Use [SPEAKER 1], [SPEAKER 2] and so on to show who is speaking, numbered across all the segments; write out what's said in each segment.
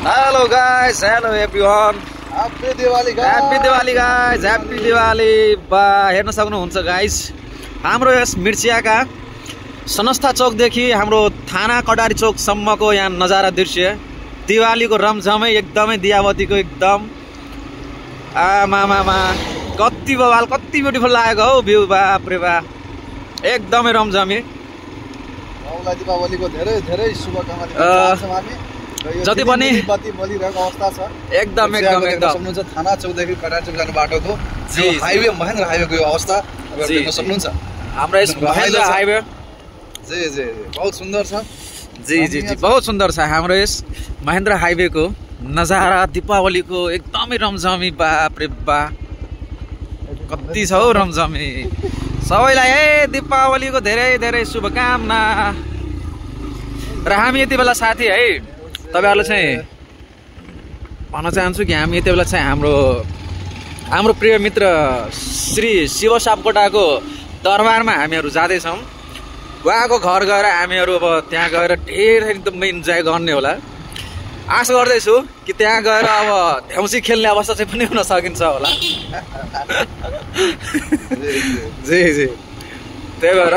[SPEAKER 1] Hello guys, hello everyone.
[SPEAKER 2] Happy Diwali guys.
[SPEAKER 1] Happy Diwali guys. Happy Diwali. बा हेर्न सक्नुहुन्छ guys हाम्रो यस मिर्चियाका संस्था चौक देखि हाम्रो थाना कडारी चौक सम्मको यहाँ नजारा दृश्य दिवालीको रमझमै एकदमै दियावतीको एकदम आमामामा कति बवाल कति ब्युटिफुल लागेको हौ भ्यू बाप रे बा एकदमै रमझमी
[SPEAKER 2] दीपावलीको धेरै धेरै शुभकामना
[SPEAKER 1] जति पनि
[SPEAKER 2] बत्ती बलिरहेको अवस्था छ
[SPEAKER 1] एकदम एकदम एकदम
[SPEAKER 2] सक्नुहुन्छ थाना चौकदेखि कटार चौक जाने बाटोको जी हाइवे महेन्द्र हाइवेको अवस्था देख्न सक्नुहुन्छ
[SPEAKER 1] हाम्रो यस महेन्द्र हाइवे
[SPEAKER 2] जी जी बहुत सुन्दर छ
[SPEAKER 1] जी जी जी बहुत सुन्दर छ हाम्रो यस महेन्द्र हाइवेको नजारा दीपावलीको एकदमै रमझमी बाप रे बा कति छ हौ रमझमी सबैलाई दीपावलीको धेरै धेरै शुभकामना र हामी यति बेला साथी है तपाईहरुले चाहिँ भन्न चाहन्छु कि हामी यति बेला चाहिँ हाम्रो प्रिय मित्र श्री शिव सापकोटाको दरबारमा हामीहरू जाँदैछौँ उहाँको घर गएर हामीहरू अब त्यहाँ गएर धेरै एकदमै इन्जोय गर्ने होला आशा गर्दैछु कि त्यहाँ गएर अब देउसी खेल्ने अवस्था चाहिँ पनि हुन सकिन्छ होला जी जी त्यही भएर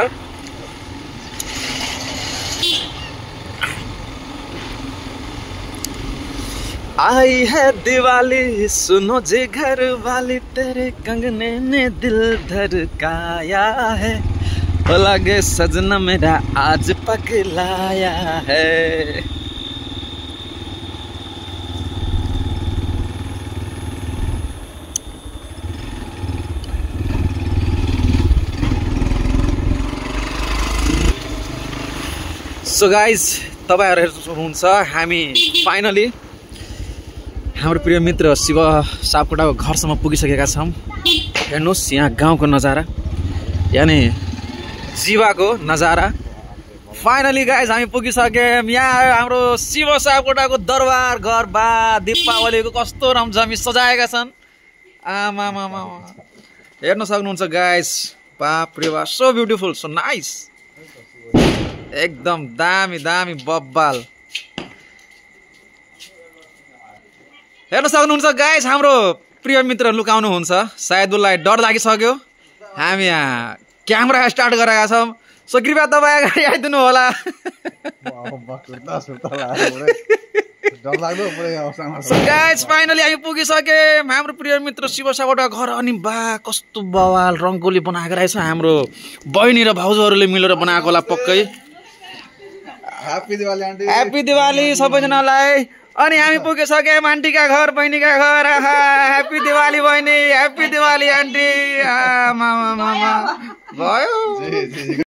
[SPEAKER 1] आई है दिवाली सुनो जे घर वाली तेरे कंगने ने दिल धड़काया है ओ लगे सजना मेरा आज पगलाया है सो गाइज तपाईहरु हेर्नुहुन्छ हामी फाइनली हाम्रो प्रिय मित्र शिव सापकोटाको घरसम्म पुगिसकेका छौँ हेर्नुहोस् यहाँ गाउँको नजारा यानी जीवाको नजारा फाइनली गाइज हामी पुगिसक्यौँ यहाँ हाम्रो शिव सापकोटाको दरबार घर बा दीपावलीको कस्तो रमझमी सजाएका छन् आमामामा हेर्न सक्नुहुन्छ गाइज बाप रे बा सो ब्युटिफुल सो नाइस एकदम दामी दामी बब्बाल हेर्न सक्नुहुन्छ गाइस हाम्रो प्रिय मित्र लुकाउनुहुन्छ सायद उसलाई डर लागिसक्यो हामी यहाँ क्यामेरा स्टार्ट गरेका छौँ सो कृपया तपाईँ अगाडि आइदिनु होला गाइस फाइनली हामी पुगिसक्यौँ हाम्रो प्रिय मित्र शिव सापकोटाको घर अनि बा कस्तो बवाल रङ्गोली बनाएको रहेछ हाम्रो बहिनी र भाउजूहरूले मिलेर बनाएको होला पक्कै
[SPEAKER 2] happy Diwali aunty
[SPEAKER 1] happy Diwali सबैजनालाई अनि हामी पुगिसक्यौँ आन्टीका घर बहिनीका घर ह्यापी दिवाली बहिनी ह्यापी दिवाली आन्टी भयो